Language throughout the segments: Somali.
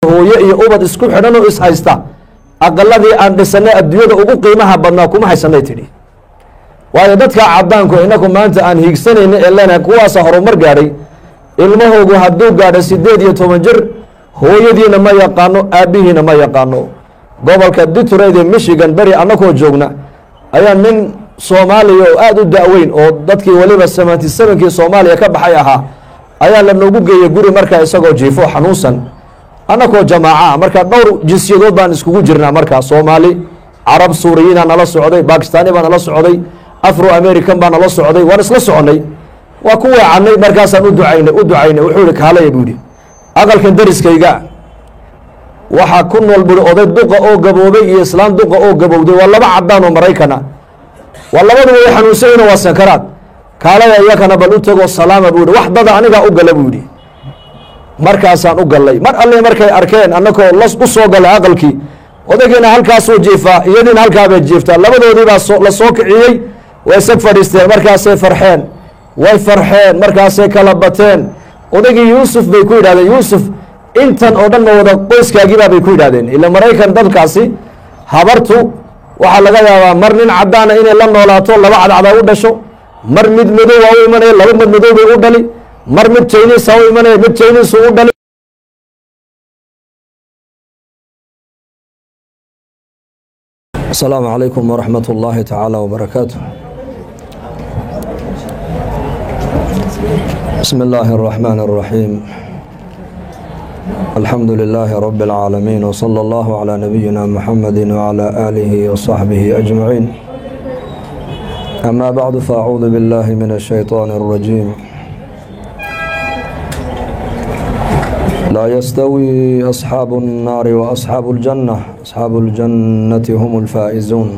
Hooyo iyo ubad isku xidhan oo is haysta, aqaladii aan dhisanay adduunyada ugu qiimaha badnaa kuma haysanay, tidhi. Waayo, dadka caddaanku, inaku maanta aan hiigsanayna ee leenahay kuwaasa horumar gaadhay, ilmahoogu hadduu gaadho 18 jir, hooyadiina ma yaqaano, aabbihiina ma yaqaano. Gobolka Detroit ee Michigan beri annakoo joogna ayaa nin Soomaaliya oo aada u da-weyn oo dadkii weliba 77-kii Soomaaliya ka baxay ahaa ayaa la noogu geeyey guri. Markaa isagoo jiifo xanuunsan, annakoo jamaaca, marka dhowr jinsiyadood baan iskugu jirnaa, markaa Soomaali, Carab, Suuriyiinaa nala socday, Bakistaani baa nala socday, Afro American baa nala socday. Waan isla soconay, waa ku weecanay. Markaasaan u ducaynay, u ducaynay. Wuxuu yihi, "Kaalaya," buu yihi, "aqalkan deriskayga waxaa ku nool," buri, "oday duqa oo gaboobay iyo islaan duqa oo gabowday. Waa laba cadaan oo Maraykana, waa labaduba way xanuunsanyino, waa sankaraad. Kaalaya, iyakana bal u tegoo salaama," buu yihi. "Wax dada anigaa u gala," buu yidhi. Markaasaan u gallay. Mar alle markay arkeen annakoo las u soo gallay aqalkii, odaygiina halkaasuu jiifaa, iyadiina halkaabay jiiftaa. Labadoodii baa la soo kiciyey, way sag fadhiisteen. Markaasay farxeen, way farxeen, markaasay kala bateen. Odaygii "Yuusuf," bay ku yidhahdeen, "Yuusuf, intan oo dhan ma wada qoyskaagiibaa?" bay ku yidhahdeen. Ila Maraykan dadkaasi habartu waxaa laga yaabaa mar nin caddaana inay la noolaato, laba cadcadaa u dhasho, mar mid madow waa u imanaya, laba mid madow bay u dhali, mar mid Chinese u imanaya, mid Chinese u dhali. Asalaamu calaykum waraxmat ullaahi tacaala wbarakaatu. Bismi illaahi اraxmaan اraxiim. Alxamdu lilaahi rabi اlcaalamiin, wsala allahu calaa nabiyina muxamadi wcalaa aalihi wasaxbihi ajmaciin. Ama bacdu, faacuudu biاllahi min الshayطaan اrajiim. Laa yastawi asxaabu الnaari waasxaabu اljanة, asxaabu اljannati hum اlfaa'izuun.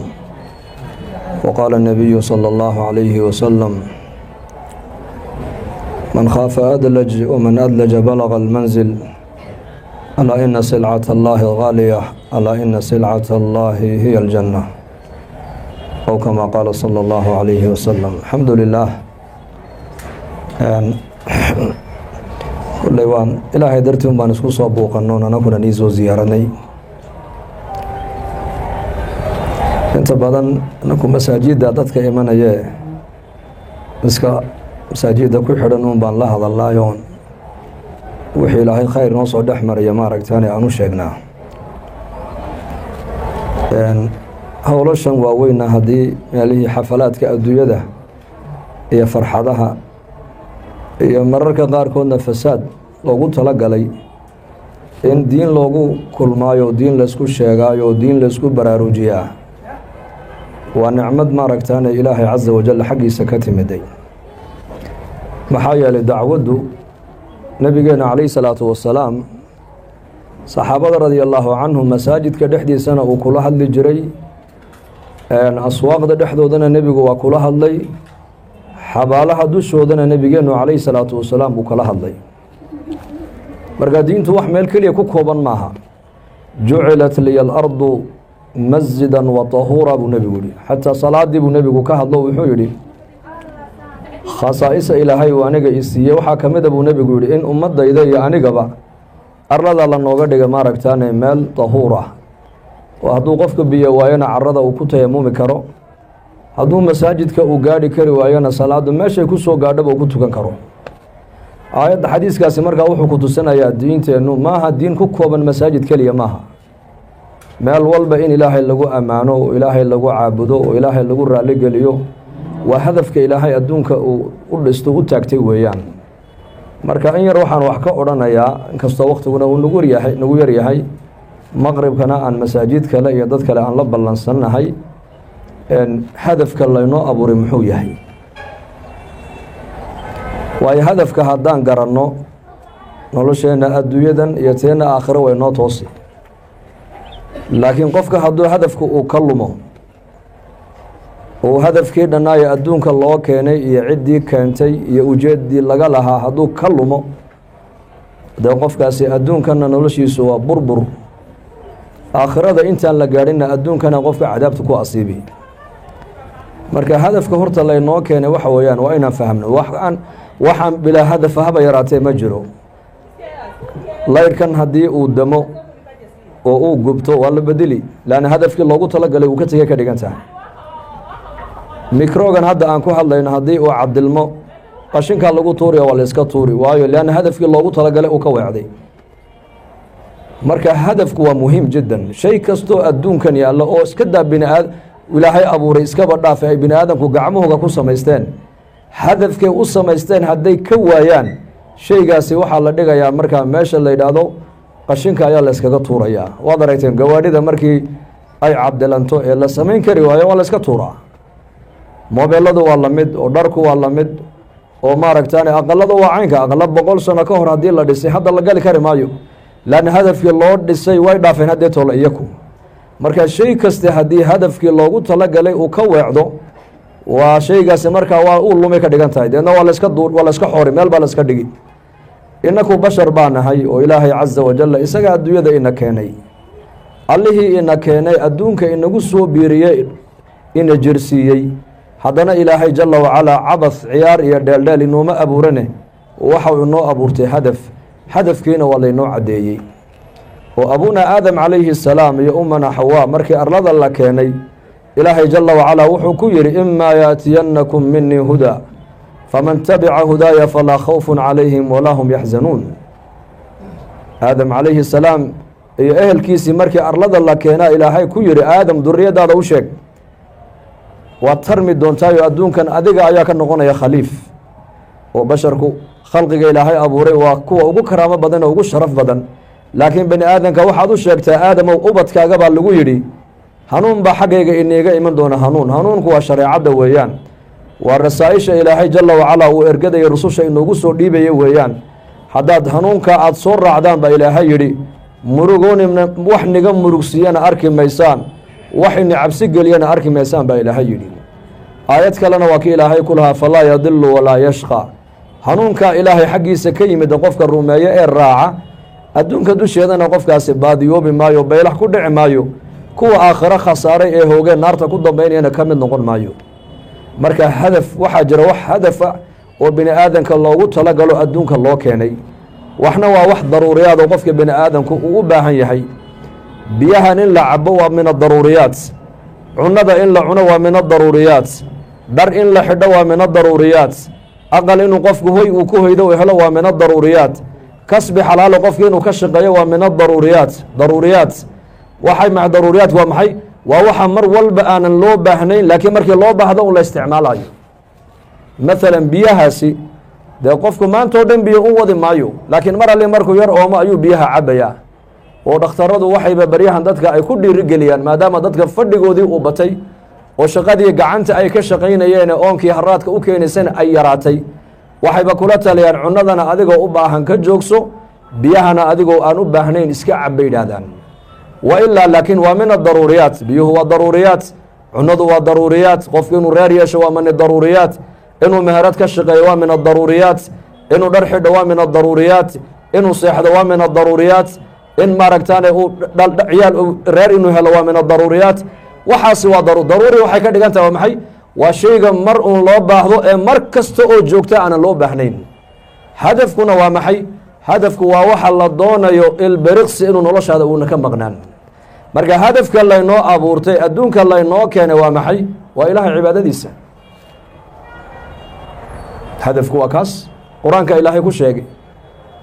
Waqaala الnabiyu salى اllahu عalayhi wasalam: man khaafa adlaj, wman adlaja balaga almanzil. Alaa ina silcat allahi gaaliya, alaa ina silcat allahi hiya aljanna, ow kama qaala sala allahu calayhi wasalam. Alxamdu lilah, kolley waan Ilaahay dartii un baan isku soo buuqanoon, anaguna nii soo ziyaaranay. Inta badan anaku masaajidda dadka imanayee iska masaajidda ku xidhan un baan la hadalnaayoon wixii Ilaahay khayr noo soo dhex maraya maaragtaane aan u sheegnaa. Howlashan waaweyna haddii meelihii xafalaadka adduunyada iyo farxadaha iyo mararka qaarkoodna fasaad loogu talagalay in diin loogu kulmaayo, diin laysku sheegaayo, diin laysku baraarujiyaa, waa nicmad maaragtaane Ilaahay casa wajal xaggiisa ka timiday. Maxaa yeelay, dacwaddu nabigeena calayhi salaatu wasalaam saxaabada radia allaahu canhum masaajidka dhexdiisana uu kula hadli jiray, aswaaqda dhexdoodana nebigu waa kula hadlay, xabaalaha dushoodana nebigeenu calayhi salaatu wasalaam uu kala hadlay. Marka diintu wax meel keliya ku kooban maaha. "Jucilat liya alardu masjidan wa tahuura," buu nebigu yihi. Xataa salaadii buu nebigu ka hadlo, wuxuu yidhi: "Khasaa'isa Ilaahay uu aniga i siiyey waxaa ka mida," buu nebigu yihi, "in ummadayda iyo anigaba arlada la nooga dhiga maaragtaane meel tahuur ah, oo hadduu qofka biyo waayona carada uu ku tayamumi karo, hadduu masaajidka uu gaadhi kari waayona salaadu meeshay ku soo gaadhaba uu ku tukan karo." Aayadda xadiiskaasi markaa wuxuu ku tusinayaa diinteennu maaha diin ku kooban masaajid keliya maaha. Meel walba in Ilaahay lagu ammaano oo Ilaahay lagu caabudo oo Ilaahay lagu raalligeliyo waa hadafka Ilaahay adduunka uu u dhisto, u taagtay weeyaan. Marka in yar waxaan wax ka odhanayaa, inkastoo waktiguna uu nagu yaryahay, nagu yaryahay, maqribkana aan masaajid kale iyo dad kale aan la ballansannahay, hadafka laynoo abuuray muxuu yahay? Waayo, hadafka haddaan garanno, nolosheenna adduunyadan iyo teenna aakhiro way noo toosi. Laakiin qofka hadduu hadafka uu ka lumo, uu hadafkii dhannaayo adduunka loo keenay iyo ciddii keentay iyo ujeeddii laga lahaa hadduu ka lumo, dee qofkaasi adduunkanna noloshiisu waa burbur, aakhirada intaan la gaadhinna adduunkana qofka cadaabta ku asiibi. Marka hadafka horta laynoo keenay waxa weeyaan waa inaan fahmno. Waxaan waxaan bilaa hadafa haba yaraatee ma jiro. Laydhkan haddii uu damo oo uu gubto, waa la bedeli, leanna hadafkii loogu talagalay uu ka tegay ka dhigan tahay. Mikrogan hadda aan ku hadlayno haddii uu cadilmo, qashinkaa lagu tuuraya, waa la iska tuuri. Waayo, leanna hadafkii loogu talagalay uu ka weecday. Marka hadafku waa muhiim jiddan. Shay kastoo adduunkan yaallo oo iska daa biniaad Ilaahay abuuray, iskaba dhaafay, ay bini aadamku gacmahooga ku samaysteen, hadafkay u samaysteen hadday ka waayaan, shaygaasi waxaa la dhigayaa markaa meesha la yidhaahdo qashinka ayaa la iskaga tuurayaa. Waad aragteen gawaadhida markii ay cabdilanto ee la samayn kari waayo, waa la iska tuuraa. Mobeeladu waa lamid, oo dharku waa lamid, oo maaragtaan aqalada waa caynka. Aqala 100 sano ka hor haddii la dhisay, hadda la gali kari maayo, leanna hadafkii loo dhisay way dhaafeen haddee toole iyaku. Marka shay kaste haddii hadafkii loogu talagalay uu ka weecdo, waa shaygaasi markaa waa uu lumay ka dhigan tahay. Deedna waa laska du waa la iska xoori, meel baa la iska dhigi. Inaku bashar baa nahay oo Ilaahay caza wajalla isaga adduunyada ina keenay. Allihii ina keenay, adduunka inagu soo biiriyey, ina jirsiiyey, haddana Ilaahay jala wacalaa cabath, ciyaar iyo dheeldheel inooma abuurane, waxau inoo abuurtay hadaf. Hadafkiina waa laynoo caddeeyey oo abuna Aadam calayhi salaam iyo umana Xawaa markii arlada la keenay, Ilaahay jala wacalaa wuxuu ku yidhi: "Imaa yaatiyannakum minii hudaa, faman tabica hudaaya falaa khawfun calayhim walaa hum yaxzanuun." Aadam calayhi salaam iyo ehelkiisii markii arlada la keenaa, Ilaahay ku yidhi: "Aadam, duriyadaada u sheeg, waad tarmi doontaayo adduunkan adiga ayaa ka noqonaya khaliif." Oo basharku, khalqiga Ilaahay abuuray, waa kuwa ugu karaamo badan oo ugu sharaf badan. Laakiin bani aadamka waxaad u sheegtaa, Aadamow, ubadkaaga baa lagu yidhi, hanuun baa xaggayga iniiga iman doona. Hanuun, hanuunku waa shareecadda weeyaan, waa rasaa-isha Ilaahay jala wacalaa uu ergadaya rususha inoogu soo dhiibaya weeyaan. "Haddaad hanuunka aada soo raacdaan," baa Ilaahay yidhi, "murugoonina, wax niga murugsiiyana arki maysaan, wax ini cabsi geliyana arki maysaan," baa Ilaahay yidhi. Aayad kalena waa kii Ilaahay ku lahaa: "Falaa yadilu walaa yashqa." Hanuunkaa Ilaahay xaggiisa ka yimid qofka rumeeyo ee raaca, adduunka dusheedana qofkaasi baadiyoobi maayo, baylax ku dhici maayo, kuwa aakhiro khasaaray ee hoogeen naarta ku dambaynayana ka mid noqon maayo. Marka hadaf waxaa jira, wax hadafa oo bini aadamka loogu talagalo adduunka loo keenay. Waxna waa wax daruuriyaad oo qofka bini aadamku uu u baahan yahay. Biyahan in la cabo waa min adaruuriyaat, cunada in la cuno waa min adaruuriyaat, dhar in la xidho waa min adaruuriyaat, aqal inuu qofku hoy uu ku hoydo u helo waa min adaruuriyaat, kasbi xalaalo qofki inuu ka shaqeeyo waa min adaruuriyaat. Daruuriyaat waxay ma daruuriyaat waa maxay? Waa waxa mar walba aanan loo baahnayn, laakiin markii loo baahdo un la isticmaalayo. Maalan biyahaasi dee qofku maanta oo dhan biyo u wadi maayo, laakiin mar alli markuu yar oomo ayuu biyaha cabayaa. Oo dhakhtaradu waxayba baryahan dadka ay ku dhiirigeliyaan, maadaama dadka fadhigoodii uu batay oo shaqadii gacanta ay ka shaqaynayeen oonkii haraadka u keenaysana ay yaraatay, waxayba kula taliyaan: cunadana adigoo u baahan ka joogso, biyahana adigoo aan u baahnayn iska cab, bay yidhaahdaan. Wa ilaa laakiin waa min adaruuriyaat. Biyuhu waa daruuriyaat, cunadu waa daruuriyaat, qofku inuu reer yeesho waa min adaruuriyaat, inuu meherad ka shaqeeyo waa min adaruuriyaat, inuu dhar xidho waa min adaruuriyaat, inuu seexdo waa min adaruuriyaat, in maaragtaane uu ciyaal reer inuu helo waa min adaruuriyaat. Waxaasi waa daruuri. Waxay ka dhigan tahay waa maxay? Waa shayga mar uun loo baahdo ee mar kasta oo joogta aanan loo baahnayn. Hadafkuna waa maxay? Hadafku waa waxa la doonayo ilberiqsi inuu noloshaada uuna ka maqnaan. Marka hadafka laynoo abuurtay, adduunka laynoo keenay waa maxay? Waa Ilaahay cibaadadiisa. Hadafku waa kaas. Qur-aanka Ilaahay ku sheegay: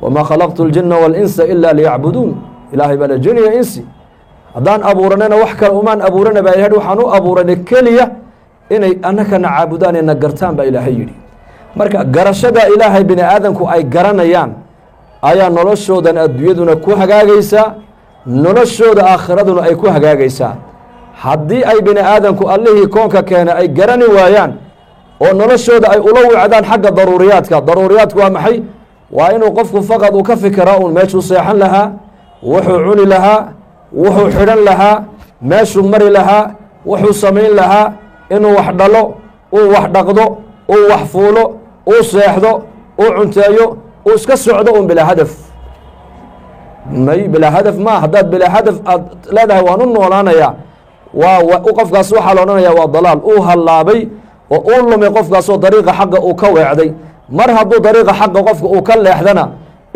"Wamaa khalaqtu اljina waاlinsa ilaa liyacbuduun." Ilaahay baa le jin iyo insi haddaan abuuranayna, wax kale umaan abuurana baa Ilahay, waxaan u abuuranay keliya inay annakana caabudaan ee na gartaan, baa Ilaahay yidhi. Marka garashada Ilaahay bini aadamku ay garanayaan ayaa noloshoodan adduunyaduna ku hagaagaysaa, noloshooda aakhiraduna ay ku hagaagaysaa. Haddii ay bini aadamku Allihii koonka keenay ay garani waayaan oo noloshooda ay ula wicdaan xagga daruuriyaadka, daruuriyaadku waa maxay? Waa inuu qofku faqad uu ka fikiraa uun meeshuu seexan lahaa, wuxuu cuni lahaa, wuxuu xidhan lahaa, meeshuu mari lahaa, wuxuu samayn lahaa, inuu wax dhalo, uu wax dhaqdo, uu wax fuulo, uu seexdo, uu cunteeyo, uu iska socdo un bilaa hadaf. May, bilaa hadaf maa. Haddaad bilaa hadaf aad leedahay waan u noolaanayaa, waa qofkaas waxaa la odhanaya waa dalaal, uu hallaabay oo uu lumay qofkaasoo dariiqa xaqa uu ka weecday. Mar hadduu dariiqa xaqa qofka uu ka leexdana,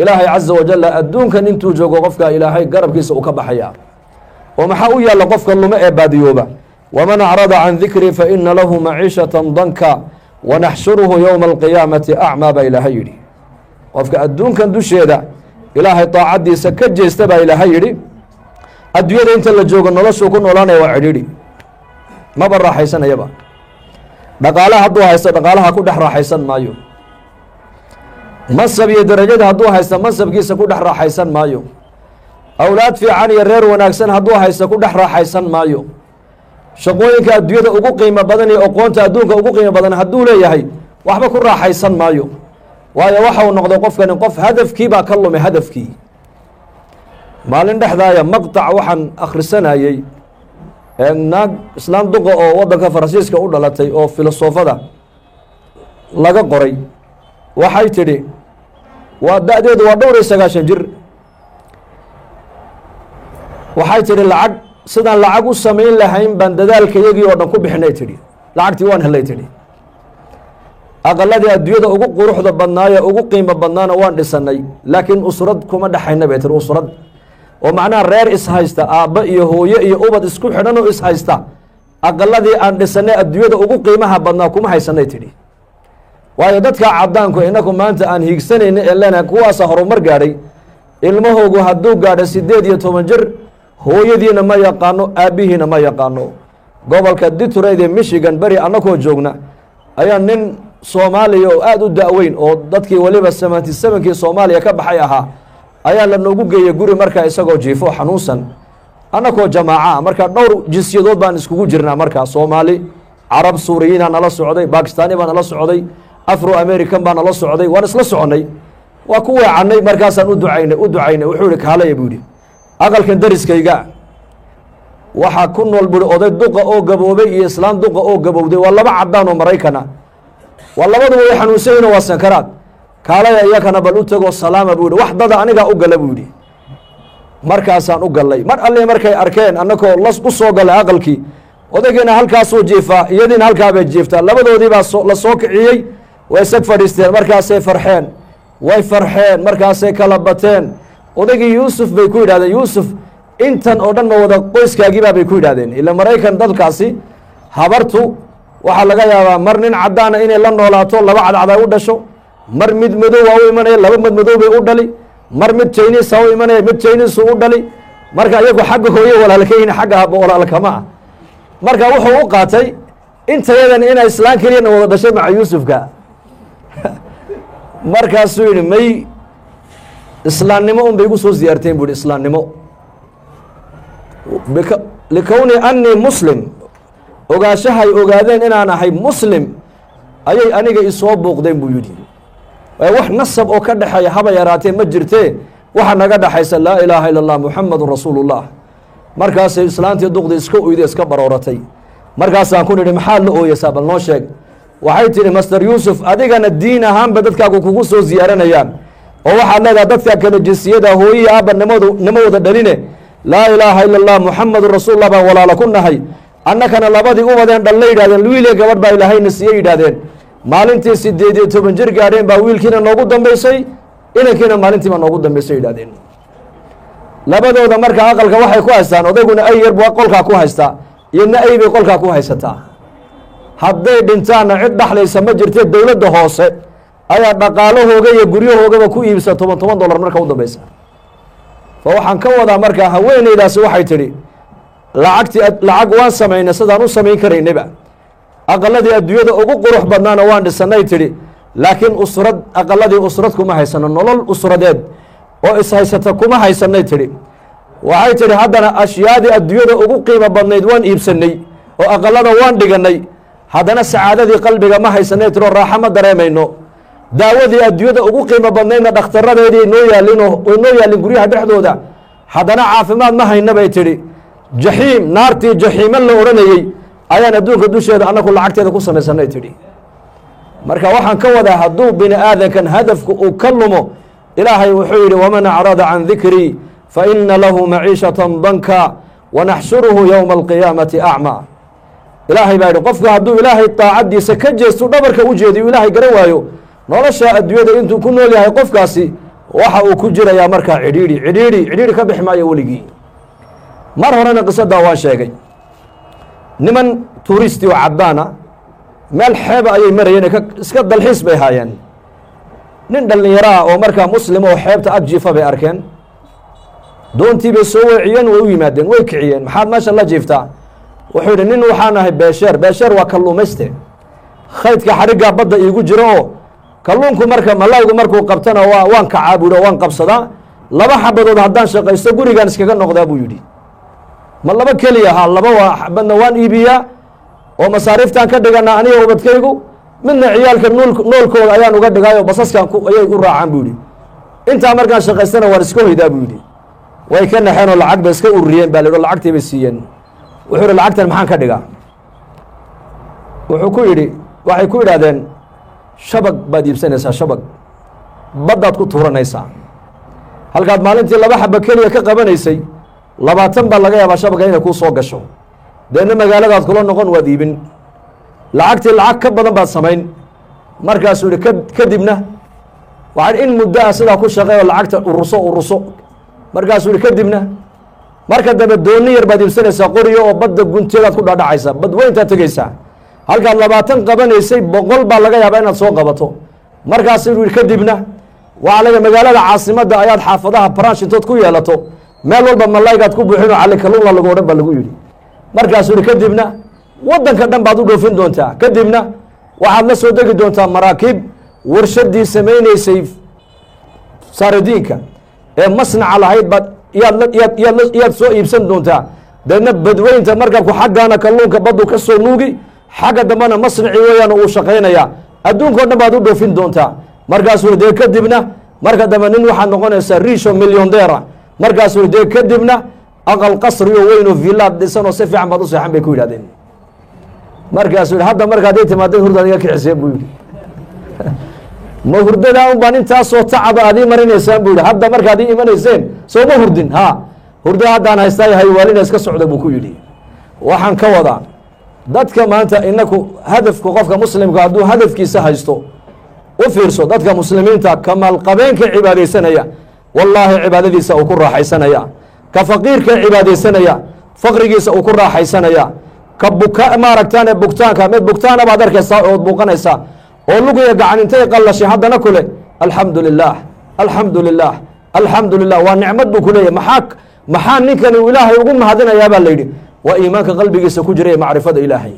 Ilaahay caza wajalla adduunkan intuu joogo qofka Ilaahay garabkiisa uu ka baxaya. Oo maxaa u yaalla qofka lume ee baadiyooba? Waman acrada can dikrii fa ina lahu maciishatan danka wanaxshuruhu yowma alqiyaamati acmaa, baa Ilaahay yidhi. Qofka adduunkan dusheeda Ilaahay daacaddiisa ka jeesta, baa Ilaahay yidhi, adduunyada inta la joogo noloshuu ku noolaanaya waa cidhiidhi, maba raaxaysanayaba. Dhaqaalaha hadduu haysto, dhaqaalaha ku dhex raaxaysan maayo. Mansab iyo darajada hadduu haysto, mansabkiisa ku dhex raaxaysan maayo. Awlaad fiican iyo reer wanaagsan hadduu haysto, ku dhex raaxaysan maayo. Shaqooyinka adduunyada ugu qiimo badan iyo aqoonta adduunka ugu qiimo badan hadduu leeyahay, waxba ku raaxaysan maayo. Waayo, waxa uu noqday qofkani qof hadafkii baa ka lumay, hadafkii. Maalin dhexdaaya maqtac waxaan akhrisanayey naag islaan duqa oo waddanka Faransiiska u dhalatay oo filosofada laga qoray. Waxay tidhi, waa da-deedu waa 94 jir, waxay tidhi, lacag sidaan lacag u samayn lahayn baan dadaalkayagii oo dhan ku bixinay, tidhi. Lacagtii waan helay, tidhi. Aqaladii adduunyada ugu quruxda badnaaye ugu qiimo badnaana waan dhisanay, laakiin usrad kuma dhexayna, bay tihi. Usrad oo macnaha reer ishaysta, aabba iyo hooye iyo ubad isku xidhan oo ishaysta, aqaladii aan dhisanay adduunyada ugu qiimaha badnaa kuma haysanay, tidhi. Waayo, dadka caddaanku, inaku maanta aan hiigsanayna ee leenahay kuwaasa horumar gaadhay, ilmahoogu hadduu gaadho 18 jir, hooyadiina ma yaqaano, aabbihiina ma yaqaano. Gobolka Detroit ee Michigan beri annakoo joogna ayaa nin Soomaaliya oo aada u da-weyn oo dadkii weliba 77-kii Soomaaliya ka baxay ahaa ayaa la noogu geeyey guri. Markaa isagoo jiifo xanuunsan, annakoo jamaaca, marka dhowr jinsiyadood baan iskugu jirnaa markaa, Soomaali, Carab, Suuriyiinaa nala socday, Bakistani baa nala socday, Afro American baa nala socday. Waan isla soconnay, waa ku weecannay. Markaasaan u ducaynay, u ducaynay. Wuxuu yihi, kaalaya, buu yidhi, aqalkan dariskayga waxaa ku nool, buri, oday duqa oo gaboobay iyo islaan duqa oo gabowday. Waa laba caddaan oo Maraykana, waa labaduba way xanuunsanyihin, waa sankaraad. Kaalaya, iyakana bal u tegoo salaama, buu yidhi. Wax dada anigaa u gala, buu yidhi. Markaasaan u gallay. Mar alle markay arkeen annakoo las u soo gallay aqalkii, odaygiina halkaasuu jiifaa, iyadiina halkaabay jiiftaa. Labadoodii baa la soo kiciyey, way sag fadhiisteen. Markaasay farxeen, way farxeen, markaasay kala bateen. Odaygii Yuusuf bay ku yidhahdeen, Yuusuf, intan oo dhan ma wada qoyskaagiibaa, bay ku yidhahdeen. Ila Maraykan dadkaasi habartu waxaa laga yaabaa mar nin caddaana inay la noolaato, laba cadcad ay u dhasho. Mar mid madow waa u imanaya, laba mid madow bay u dhali. Mar mid Chinese u imanaya, mid Chinese u dhali. Marka iyagu xagga hooye walaalka yihiin, xagga haba walaalkama ah. Marka wuxuu u qaatay intayadan inay islaan keliyana wada dhashay maca Yuusufka. Markaasuu yidhi, may, islaamnimo un bay igu soo ziyaarteen, bu yidhi. Islaamnimo, likowni annii muslim, ogaanshahay ogaadeen inaan ahay muslim ayay aniga isoo booqdeen, buu yidhi. Wax nasab oo ka dhexeeya haba yaraatee ma jirtee, waxa naga dhexaysa laa ilaaha illa Allah, Muxamadun rasuulullah. Markaasay islaantii duqdi iska oyday, iska barooratay. Markaasaan ku nidhi, maxaad la ooyeysaa? Bal noo sheeg. Waxay tidhi, master Yuusuf, adigana diin ahaanba dadkaagu kugu soo ziyaaranayaan oo waxaad leedahay dadka kale jinsiyada hooyihi aabba nimadu nima wada dhaline, laa ilaaha illa Allah, Muxamadun rasuulullah baan walaala ku nahay. Annakana labadii ubadeen dhalla, yidhahdeen, wiil iyo gabadh baa Ilaahayna siiyey, yidhahdeen. Maalintii 18 jir gaadheen baa wiilkiina noogu dambaysay, inankiina maalintii baa noogu dambaysay, yidhahdeen. Labadooda marka aqalka waxay ku haystaan, odayguna ay yar buu qolkaa ku haystaa, iyadna ay bay qolkaa ku haysataa. Hadday dhintaanna cid dhaxlaysa ma jirte, dowladda hoose ayaa dhaqaalahooga iyo guryahoogaba ku iibsa toban toban dollar marka u dambaysa. Fa waxaan ka wadaa, markaa haweeneydaasi waxay tidhi, lacagtii lacag waan samaynay sidaan u samayn karaynayba, aqaladii adduunyada ugu qurux badnaana waan dhisanay, tidhi, laakiin usrad, aqaladii usrad kuma haysano, nolol usradeed oo ishaysata kuma haysanay, tidhi. Waxay tidhi, haddana ashyaadii adduunyada ugu qiimo badnayd waan iibsanay oo aqalada waan dhiganay, haddana sacaadadii qalbiga ma haysanay, tiro, raaxo ma dareemayno. Daawadii adduunyada ugu qiimo badnaydna dhakhtaradeedii noo yaallinoo noo yaallin guryaha dhexdooda, haddana caafimaad ma hayna, bay tidhi. Jaxiim, naartii jaxiimo la odhanayey ayaan adduunka dusheeda annaku lacagteeda ku samaysanay, tidhi. Marka waxaan ka wadaa, hadduu bini aadankan hadafku uu ka lumo, Ilaahay wuxuu yidhi, waman acrada can dikrii fa ina lahu maciishatan danka wanaxshuruhu yowma alqiyaamati acmaa. Ilaahay baa yidhi, qofku hadduu Ilaahay daacaddiisa ka jeesto, dhabarka u jeediyo, Ilaahay garan waayo, nolosha adduunyada intuu ku nool yahay qofkaasi Waxa uu ku jirayaa markaa cidhiidhi, cidhiidhi, cidhiidhi, ka bixi maayo weligii. Mar horena qisadaa waan sheegay. Niman tuuristi oo caddaana meel xeeba ayay marayeen, iska dalxiis bay haayeen. Nin dhallinyaro ah oo markaa muslim oo xeebta ag jiifa bay arkeen. Doontii bay soo weeciyeen, way u yimaadeen, way kiciyeen. "Maxaad meesha la jiiftaa?" Wuxuu yidhi, "Nin waxaan ahay beesheer." Beesheer waa kalluumayste. "Khaydka xadhiggaa badda iigu jiro oo kalluunku marka malaygu markuu qabtana waa waan kacaa," buu yidhi, "oo waan qabsadaa. Laba xabadood haddaan shaqaysto, gurigaan iskaga noqdaa," buu yidhi. "Ma laba keliya?" "Ha, laba. Waa xabadna waan iibiyaa oo masaariiftaan ka dhiganaa aniga ubadkaygu, midna ciyaalka nool noolkooda ayaan uga dhigaayo, basaskan ayay u raacaan," buu yidhi. "Intaa markaan shaqaystana waan iska hoydaa," buu yidhi. Way ka naxeen oo lacag bay iska ururiyeen baa la yidhi oo lacagtii bay siiyeen. Wuxuu yidhi, "Lacagtan maxaan ka dhigaa?" Wuxuu ku yidhi, waxay ku yidhahdeen, "Shabag baad iibsanaysaa, shabag baddaad ku tuuranaysaa. Halkaad maalintii laba xaba keliya ka qabanaysay, 20 baa laga yaabaa shabaga inay kuu soo gasho. Deedna magaaladaad kula noqon, waad iibin, lacagtii lacag ka badan baad samayn." Markaasuu yihi, "Kadibna waxaa in muddo ah sidaa ku shaqey oo lacagta ururso, ururso." Markaasuu yihi, "Kadibna marka dambe dooni yar baad iibsanaysaa, qoriyo, oo badda gunteedaad ku dhadhacaysaa, badweyntaad tegeysaa. Halkaad 20 qabanaysay, 100 baa laga yaabaa inaad soo qabato." Markaasuu yihi, "Kadibna waxaa laga magaalada caasimadda ayaad xaafadaha branch intood ku yeelato, meel walba malaygaad ku buuxin oo Cali Kalluunla lagu odhan," baa lagu yidhi. Markaasuu yihi, "Kadibna waddanka dhan baad u dhoofin doontaa. Kadibna waxaad la soo degi doontaa maraakiib warshadii samaynaysay saaradiinka ee masnaca lahayd baad yaad yaad yaad yaad soo iibsan doontaa. Deedna badweynta markabku xaggaana kalluunka baddu ka soo nuugi, xagga dambena masnaci weeyaan uu shaqaynayaa. Adduunka o dhan baad u dhoofin doontaa." Markaasuu dee, "Kadibna marka dambe nin waxaad noqonaysaa riche oo millionnaire." Markaasuu dee, "Kadibna aqal qasriyo weyn oo villaad dhisan oo si fiican baad u seexan," bay ku yidhahdeen. Markaasuu yihi, "Hadda markaad ii timaadeen, hurdaad iga kiciseen," buu yidhi. "Ma hurdadaa un baan intaasoo tacaba aad ii marinaysaan?" buu yidhi. "Hadda markaad ii imanayseen soo ma hurdin? Ha, hurda haddaan haystaa, haywaalina, iska socda," buu ku yidhi. Waxaan ka wadaa, dadka maanta inaku hadafku, qofka muslimka hadduu hadafkiisa haysto, u fiirso dadka muslimiinta, kamaalqabeenka cibaadaysanaya, wallaahi cibaadadiisa uu ku raaxaysanaya. Ka faqiirka cibaadaysanaya, faqrigiisa uu ku raaxaysanaya. Ka buka maaragtaan bugtaanka, mid bugtaana baad arkaysaa ood buuqanaysaa oo lugiya gacan intay qallashay, haddana kule, "Alxamdu lilah, alxamdu lilah, alxamdu lilah, waa nicmad," buu ku leeyahy. Maxaa ninkani uu Ilaahay ugu mahadinayaa baa la yidhi. Waa iimaanka qalbigiisa ku jira ee macrifada Ilaahay.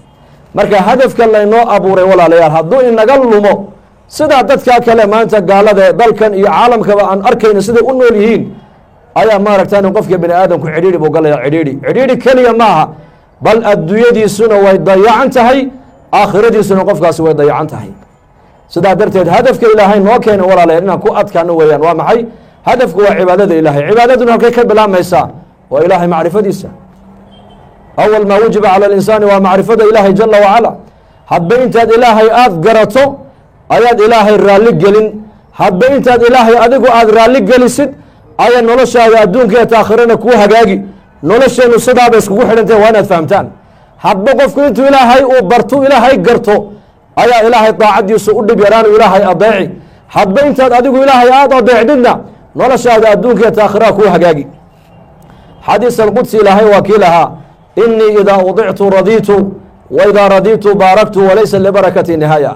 Marka hadafka laynoo abuuray, walaalayaal, hadduu inaga lumo, sidaa dadkaa kale maanta gaalada ee dalkan iyo caalamkaba aan arkayno siday u nool yihiin ayaa maaragtaan qofka bini aadamku cidhiidhi buu galaya. Cidhiidhi, cidhiidhi keliya maaha, bal adduunyadiisuna way dayacan tahay, aakhiradiisuna qofkaasi way dayacan tahay. Sidaa darteed hadafka Ilaahay noo keena, walaalayaal, inaan ku adkaano weeyaan. Waa maxay hadafku? Waa cibaadada Ilaahay. Cibaadaduna halkay ka bilaabmaysaa? Waa Ilaahay macrifadiisa. أول ما وجب على الإنسان waa macrifada Ilaahay jala wacala. Hadba intaad Ilaahay aada garato ayaad Ilaahay raalli gelin. Hadba intaad Ilaahay adigu aada raalli gelisid ayaa noloshaada adduunka iyo taakhirana kuu hagaagi. Nolosheennu sidaaba iskugu xidhantahe, waa inaad fahamtaan. Hadba qofku intuu Ilaahay uu barto, Ilaahay garto, ayaa Ilaahay daacaddiisu u dhib yaraanu, Ilaahay adeeci. Hadba intaad adigu Ilaahay aada adeecdidna, noloshaada adduunka iyo taakhiraha kuu hagaagi. Xadiis alqudsi Ilaahay waa kii lahaa, "إني إذا أطعت رضيت وإذا رضيت باركت وليس لبركتي نهاية."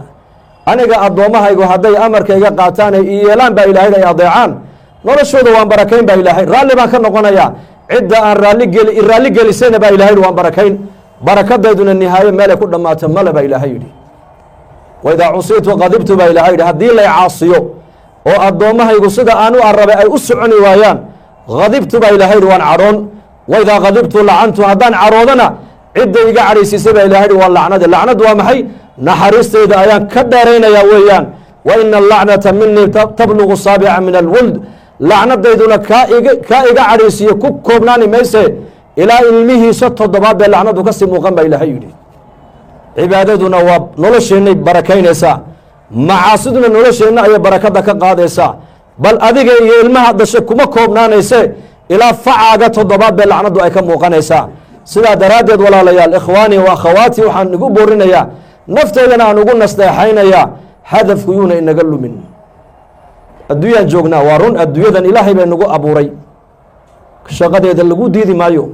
Aniga addoommahaygu hadday amarkayga qaataan ay i yeelaan baa Ilaahay, ay adeecaan, noloshooda waan barakayn baa Ilaahay, raalli baan ka noqonayaa. Cidda aan raalligeli raalli gelisayna baa Ilahay waan barakayn, barakadayduna nihaayo meelay ku dhammaato male baa Ilaahay yidhi. "وإذا عصيت غضبت" baa Ilahay yidhi. Haddii lay caasiyo oo addoommahaygu sida aan u arabay ay u soconi waayaan, "غضبت" baa Ilahay yidhi, waan cadhoon. "وإذا غضبت لعنت." Haddaan cadhoodana, cidda iga cadhaysiisay baa Ilahay yidhi, waa lacnadi. Lacnadu waa maxay? Naxariistayda ayaan ka dheeraynayaa weeyaan. "وإن اللعنة مني تبلغ السابع من الولد." Lacnadayduna kaa iga cadhaysiiye ku koobnaani mayse, ilaa ilmihiisa toddobaad bay lacnadu kasii muuqan baa Ilaahay yidhi. Cibaadaduna waa nolosheennay barakaynaysaa, macaasiduna nolosheenna ayay barakada ka qaadaysaa. Bal adiga iyo ilmaha dhashay kuma koobnaanayse, ilaa facaaga toddobaad bay lacnadu ay ka muuqanaysaa. Sidaa daraaddeed, walaalayaal, إخواني وأخواتي, waxaan igu boorinayaa, nafteydana aan ugu nasteexaynayaa, hadafku yuuna inaga lumin. Adduunyaan joognaa, waa run, adduunyadan Ilaahay baa nagu abuuray, shaqadeeda lagu diidi maayo.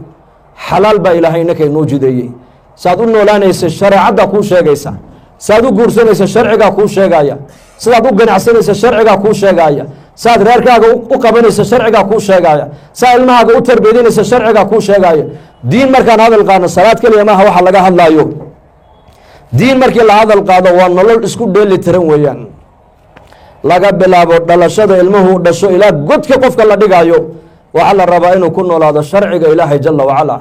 Xalaal baa Ilaahay inaka inoo jideeyey. Saad u noolaanaysa shareecaddaa kuu sheegaysa, saad u guursanaysa sharcigaa kuu sheegaya, sidaad u ganacsanaysa sharcigaa kuu sheegaya, saad reerkaaga u qabanaysa sharcigaa kuu sheegaya, saad ilmahaaga u tarbiyadinaysa sharcigaa kuu sheegaya. Diin markaan hadal qaadno, salaad keliya maaha waxa laga hadlaayo. Diin markii la hadal qaado, waa nolol isku dheeli tiran weeyaan. Laga bilaabo dhalashada ilmuhu dhasho ilaa godka qofka la dhigaayo, waxaa la rabaa inuu ku noolaado sharciga Ilaahay jala wacala.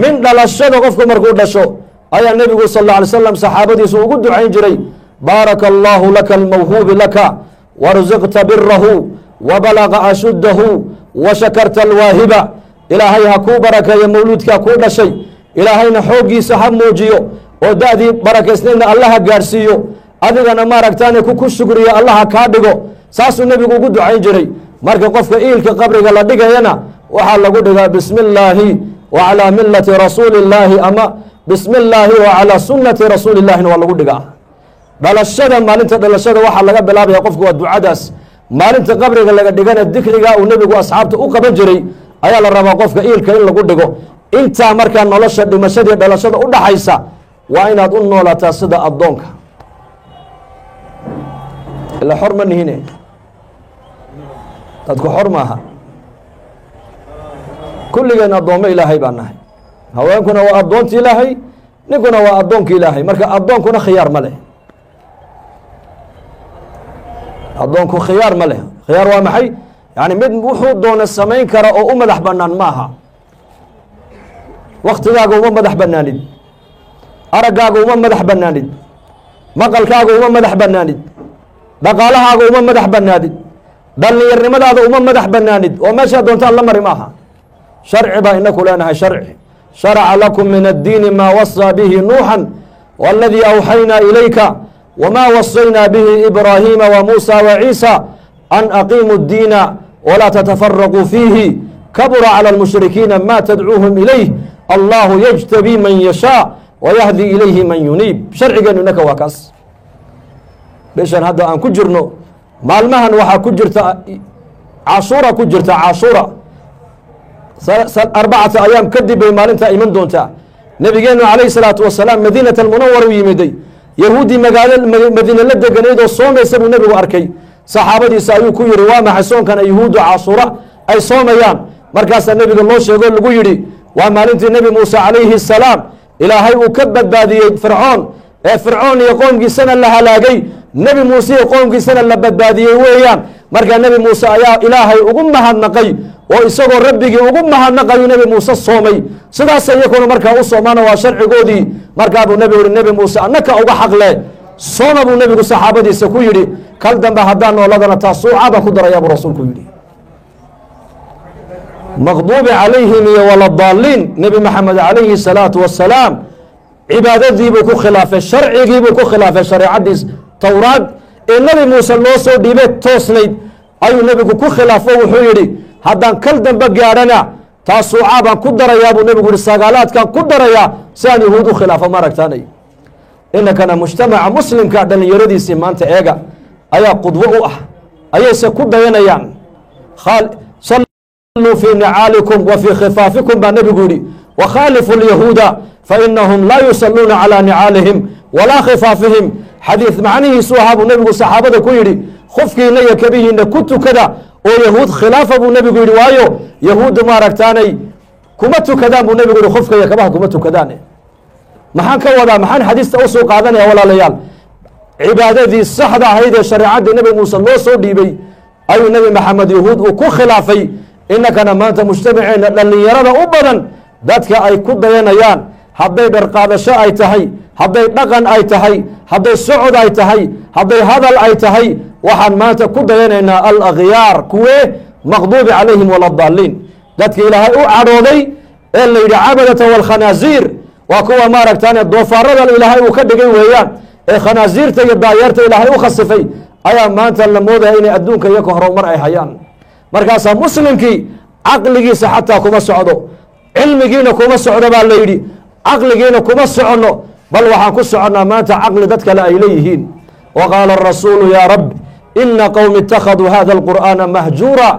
Min dhalashada qofku markuu dhasho ayaa Nebigu sal alla alay slam saxaabadiisu ugu ducayn jiray: "Baaraka allahu laka almawhuubi laka, warzuqta birahu, wabalaga ashuddahu, wa shakarta alwaahiba. Ilaahay ha kuu barakeeyo mawluudkaa kuu dhashay, Ilaahayna xooggiisa ha muujiyo oo da-dii barakaysnaydna Allaha gaadhsiiyo, adigana maaragtaane ku shukriyo Allaha kaa dhigo." Saasuu Nebigu ugu ducayn jiray. Marka qofka iilka qabriga la dhigayana, waxaa lagu dhigaa "Bismi illaahi wa calaa millati rasuuli illaahi", ama "Bismi illaahi wa calaa sunnati rasuuli illahina waa lagu dhigaa. Dhalashada, maalinta dhalashada waxaa laga bilaabaya qofku waa ducadaas. Maalinta qabriga laga dhigana, dikriga uu Nebigu asxaabta u qaban jiray ayaa la rabaa qofka iilka in lagu dhigo. Intaa markaa nolosha dhimashadii dhalashada u dhaxaysa, waa inaad u noolaataa sida addoonka. Ila xor ma nihine, dadku xor maaha, kulligeen addoommo Ilaahay baa nahay. Haweenkuna waa addoonta Ilaahay, ninkuna waa addoonka Ilaahay. Marka addoonkuna khiyaar ma leh. Addoonku khiyaar ma leh. Khiyaar waa maxay? Yani mid wuxuu doona samayn kara oo u madax bannaan ma aha. Waktigaaga uma madax banaanid, araggaaga uma madax banaanid, maqalkaaga uma madax banaanid, dhaqaalahaaga uma madax banaanid, dhallinyarnimadaada uma madax banaanid, oo meeshaa doontaan la mari maaha. Sharci baa inaku leenahay, sharci. "Sharaca lakum min addiini maa wasaa bihi nuuxan waladii awxaynaa ilayka wma wasaynaa bihi ibraahiima wa muusa wa ciisa an aqiimuu اddiina walaa tatafaraquu fiihi, kabura calى اlmushrikiina ma tadcuuhum ilayh, allahu yajtabii man yashaa wayahdi ilayhi man yuniib." Sharcigeenu inaka waa kaas. Bishan hadda aan ku jirno, maalmahan waxaa ku jirta Cashuura, ku jirta Cashuura. 4 ayaam kadib bay maalintaa iman doontaa. Nabigeenu calayhi salaatu wasalaam Madiinat Almunawara u yimiday. Yahuuddii magaalo Madiine la deganayd oo soomaysa buu Nebigu arkay. Saxaabadiisa ayuu ku yihi: "Waa maxay soonkan ay yahuuddu Cashuura ay soomayaan?" Markaasaa Nebiga loo sheego, lagu yidhi: "Waa maalintii Nebi Muuse calayhi salaam Ilaahay uu ka badbaadiyey Fircoon, ee Fircoon iyo qoomkiisana la halaagay, Nebi Muuse iyo qoomkiisana la badbaadiyey weeyaan. Markaa Nebi Muuse ayaa Ilaahay ugu mahadnaqay, oo isagoo rabbigii ugu mahadnaqayu Nebi Muuse soomay. Sidaas iyakuna markaa u soomaana, waa sharcigoodii." Markaa buu Nebigu yihi: "Nebi Muuse annaka uga xaqle, sooma," buu Nebigu saxaabadiisa ku yidhi. "Kal dambe haddaan nooladana, taasuuca baan ku darayaa," buu rasuulku yidhi. Maqduubi calayhim iyo waladaaliin, Nebi Maxamed calayhi salaatu wasalaam cibaadadiibuu ku khilaafay, sharcigiibuu ku khilaafay. Shareecaddiis Towraad ee Nebi Muuse loo soo dhiibay toosnayd ayuu Nebigu ku khilaafo. Wuxuu yidhi: "Haddaan kal dambe gaadhana, taasuucaa baan ku darayaa," buu Nebigu yihi, "sagaalaadkaan ku darayaa si aan yahuud u khilaafo." Ma aragtaanay? Inankana mujtamaca muslimka dhallinyaradiisii maanta eega ayaa qudwo u ah, ayayse ku dayanayaan. "Salluu fii nicaalikum wa fii khifaafikum," baa Nebigu yihi, "wakhaalifu lyahuuda fainahum laa yusalluuna calaa nicaalihim walaa khifaafihim." Xadiid macnihiisu ahaa buu Nebigu saxaabada ku yidhi: "Khufkiina iyo kabihiina ku tukada oo yahuud khilaafa," buu Nebigu yidhi. "Waayo, yahuuddu maaragtaanay kuma tukadaan," buu Nebigu yihi, "khufka iyo kabaha kuma tukadaan." Maxaan ka wadaa? Maxaan xadiista usoo qaadanaya, walaalayaal? Cibaadadii saxda ahayd ee shareecaddii Nebi Muuse loo soo dhiibay ayuu Nebi Maxamed yahuud uu ku khilaafay. Innakana maanta mujtamaceenna dhallinyarada u badan dadka ay ku dayanayaan, hadday dharqaadasho ay tahay, hadday dhaqan ay tahay, hadday socod ay tahay, hadday hadal ay tahay, waxaan maanta ku dayanaynaa alakhyaar, kuwee? Maqduubi calayhim waladaaliin, dadka Ilaahay u cadhooday ee la yidhi cabadata walkhanaasiir. Waa kuwa maaragtaane doofaarada Ilaahay uu ka dhigay weeyaan, ee khanaasiirta iyo daayeerta Ilaahay u khasifay ayaa maanta la moodaya inay adduunka iyaka horumar ay hayaan. Markaasaa muslimkii caqligiisa xataa kuma socdo, cilmigiina kuma socdo baa la yidhi. Caqligiina kuma soconno, bal waxaan ku soconnaa maanta caqli dad kale ay leeyihiin. Wa qaala arasuulu: "Yaa rab, Ina qowmi ittakhaduu hada alqur'aana mahjuura.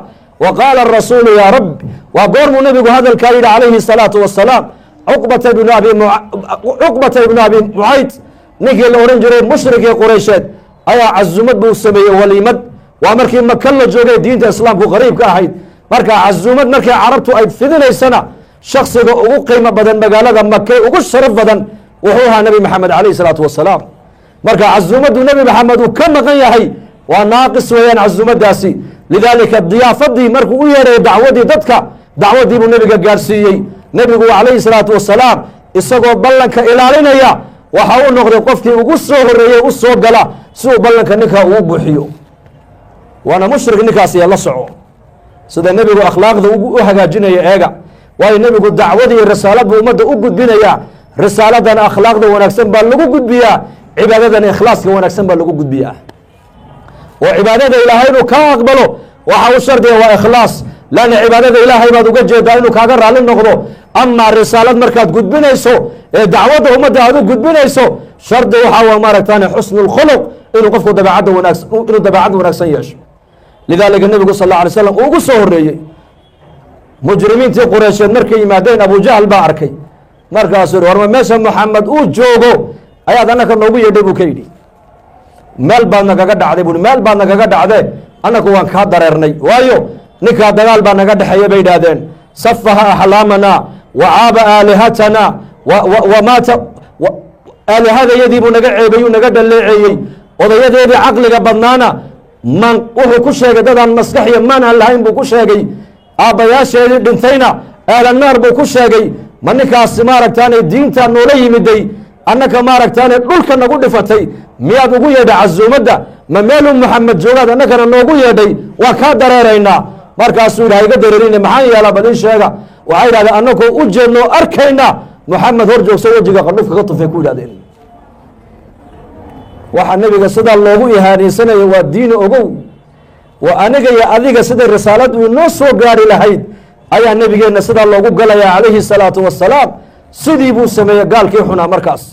Wa qaala arasuulu yaa rab. Waa goormuu nebigu hadalkaa yidhi calayhi salaatu wasalaam? Cuqbata ibnu Abi Mucayd, ninkii la odhan jiray, mushrikii Qureysheed, ayaa cazumad buu sameeyey, waliimad. Waa markii Maka la joogay, diinta Islaamku qariib ka ahayd. Marka cazumad markii Carabtu ay fidinaysana, shaksiga ugu qiimo badan magaalada Make, ugu sharaf badan, wuxuu ahaa Nebi Maxamed calayh salaatu wasalaam. Marka cazumaddu Nebi Maxamed uu ka maqan yahay waa naaqis weeyaan cazumadaasi. Lidaalika diyaafadii markuu u yeedhay, dacwadii dadka, dacwadii buu nebiga gaarsiiyey. Nebigu calayhi salaatu wasalaam isagoo ballanka ilaalinaya waxa uu noqday qofkii ugu soo horeeyey u soo gala si uu ballanka ninkaa ugu buuxiyo. Waana mushrik ninkaas iyo la soco sida nebigu akhlaaqda u hagaajinaya. Eega, waayo nebigu dacwadii iyo risaalad buu ummadda u gudbinayaa. Risaaladan akhlaaqda wanaagsan baa lagu gudbiyaa, cibaadadan ikhlaaska wanaagsan baa lagu gudbiyaa. Oo cibaadada Ilaahay inuu kaa aqbalo waxa u shardiga waa ikhlaas, lanna cibaadada Ilaahay baad uga jeedaa inuu kaaga raalli noqdo. Amaa risaalad markaad gudbinayso ee dacwadda ummadda aad u gudbinayso, shardi waxaa waa maaragtaan xusnu lkhuluq, inuu qofku dabeecadda wanaagsan, inuu dabeecad wanaagsan yeesho. Lidaalika nebigu sal alla alay slam uu ugu soo horeeyey. Mujrimiintii Qureysheed markay yimaadeen, Abujahl baa arkay. Markaasuu yihi: "Warma meesha Moxamed uu joogo ayaad annaka noogu yeedhay?" buu ka yidhi. "Meel baad nagaga dhacday," buui, "meel baad nagaga dhacdee, annaku waan kaa dareernay, waayo ninkaa dagaal baa naga dhexeeya," bay idhaahdeen. "Safaha axlaamana wa caaba aalihatana wa maata." Aalihadayadii buu naga ceebayuu, naga dhaleeceeyey. Odayadeedii caqliga badnaana man wuxuu ku sheegay dadaan maskax iyo maan aan lahayn buu ku sheegay. Aabbayaasheedii dhintayna aalanaar buu ku sheegay. Ma ninkaasi maaragtaanay diinta noola yimiday, annaka maaragtaanay dhulka nagu dhifatay, miyaad ugu yeedhay casuumadda? Ma meeluu Maxamed joogaad annakana noogu yeedhay? Waa kaa dareeraynaa. Markaasuu yidhi: "Hayga dareerine, maxaan yeelaa? Bal ii sheega." Waxay yidhahdeen: "Annakoo u jeedno o arkayna Moxamed hor joogso, wejiga qandhuf kaga tufay," ku yidhahdeen. Waxaa nebiga sidaa loogu ihaanaysanaya waa diini. Ogow, waa aniga iyo adiga siday risaaladu inoo soo gaari lahayd ayaa nebigeenna sidaa loogu galayaa calayhi salaatu wasalaam. Sidii buu sameeyey gaalkii xunaa markaas.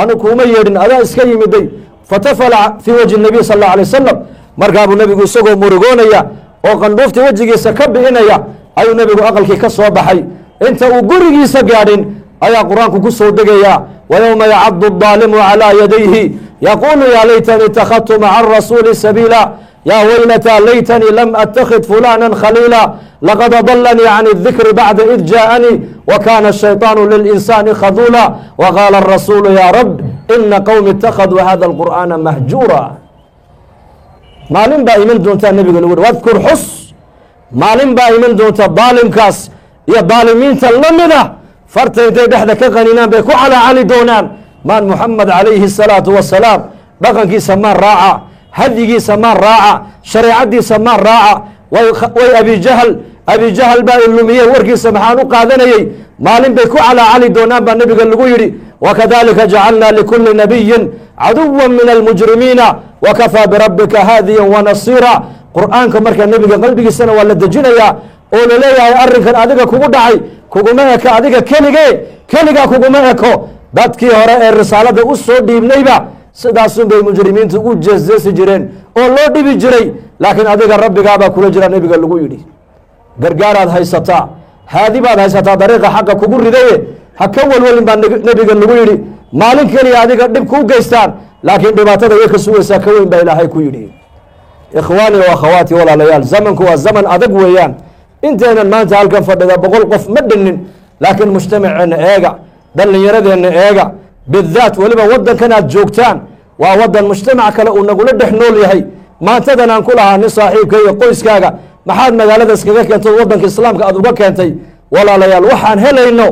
"Anu kuuma yeedhin, adaa iska yimiday." Fatafala fii wajhi nabiy sal allahu alay wasalam. Markaabuu nebigu isagoo murugoonaya oo qandhuuftii wejigiisa ka bi'inaya ayuu nebigu aqalkii ka soo baxay. Inta uu gurigiisa gaadhin ayaa Qur-aanku ku soo degayaa: "Wayowma yacadu الdaalimu calىa yadayhi yaquulu yaa laytanii ittakhadtu maca arasuuli sabiila, yaa waylata laytanii lam attakhid fulana khaliila, laqad adalanii can الdikri bacda id jaaءanii wakana الshayطaanu lilinsaani khaduula, waqaala الrasuulu ya rab ina qowmi ittakhaduu hada اlqur'aana mahjuura." Maalin baa iman doontaa nebiga lagu yhi: "Wadkur," xus, maalin baa iman doonta daalimkaas iyo daalimiinta la mid ah farta intay dhexda ka qaninaan bay ku calaacali doonaan: "Maan Muxamed calayhi الsalaatu wasalaam dhaqankiisa maan raaca, hadyigiisa maan raaca, shareecadiisa maan raaca? Way Abijahl, Abijahl baa ilumiyey, warkiisa maxaan u qaadanayey?" Maalin bay ku calaacali doonaan baa nebiga lagu yidhi. "Wakadalika jacalna likuli nabiyin caduwa min almujrimiina wakafaa birabbika haadiya wanasiira." Qur-aanka marka nebiga qalbigiisana waa la dejinayaa oo laleeyahay: arrinkan adiga kugu dhacay kuguma eko adiga kelige, keligaa kuguma eko. Dadkii hore ee risaalada u soo dhiibnayba sidaasun bay mujrimiintu u jeesjeesi jireen oo loo dhibi jiray, laakiin adiga Rabbigaabaa kula jira, nebiga lagu yidhi. Gargaaraad haysataa, haadi baad haysataa, dariiqa xaqa kugu ridaye ha ka walwalin baa nebiga lagu yidhi. Maalin keliya adiga dhib kuu geystaan, laakiin dhibaatada way ka sugaysaa ka weyn baa Ilaahay ku yidhi. Ikhwaani wa akhawaati, walaalayaal, zamanku waa zaman adag weeyaan. Intaynan maanta halkan fadhida 100 qof ma dhinnin, laakiin mujtamaceenna eega, dhallinyaradeenna eega, bidaat weliba waddankan aad joogtaan waa waddan mujtamac kale uu nagula dhex nool yahay. Maantadan aan ku lahaa nin saaxiibka iyo qoyskaaga: "Maxaad magaalada iskaga keento, waddanka Islaamka aad uga keentay?" Walaalayaal, waxaan helayno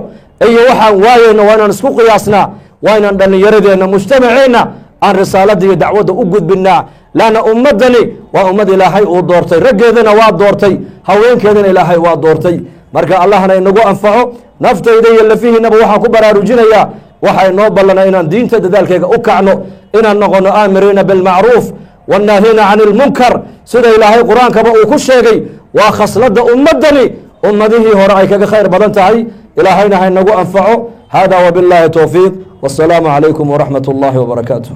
iyo waxaan waayayno waa inaan isku qiyaasnaa. Waa inaan dhallinyaradeenna, mujtamaceenna aan risaaladda iyo dacwadda u gudbinaa, laanna ummaddani waa ummad Ilaahay uu doortay. Raggeedana waa doortay, haweenkeedana Ilaahay waa doortay. Marka Allahna inagu anfaco. Naftayda iyo lafihiinaba waxaan ku baraarujinayaa, waxaa inoo ballanaa inaan diinta dadaalkeega u kacno, inaan noqono aamiriina bilmacruuf wannaahiina can ilmunkar, sida Ilaahay Qur-aankaba uu ku sheegay. Waa khasladda ummaddani ummadihii hore ay kaga khayr badan tahay. Ilaahayna ha inagu anfaco. Hada wabiاllahi towfiiq, wasalaamu calaykum waraxmat اllahi wbarakaatuh.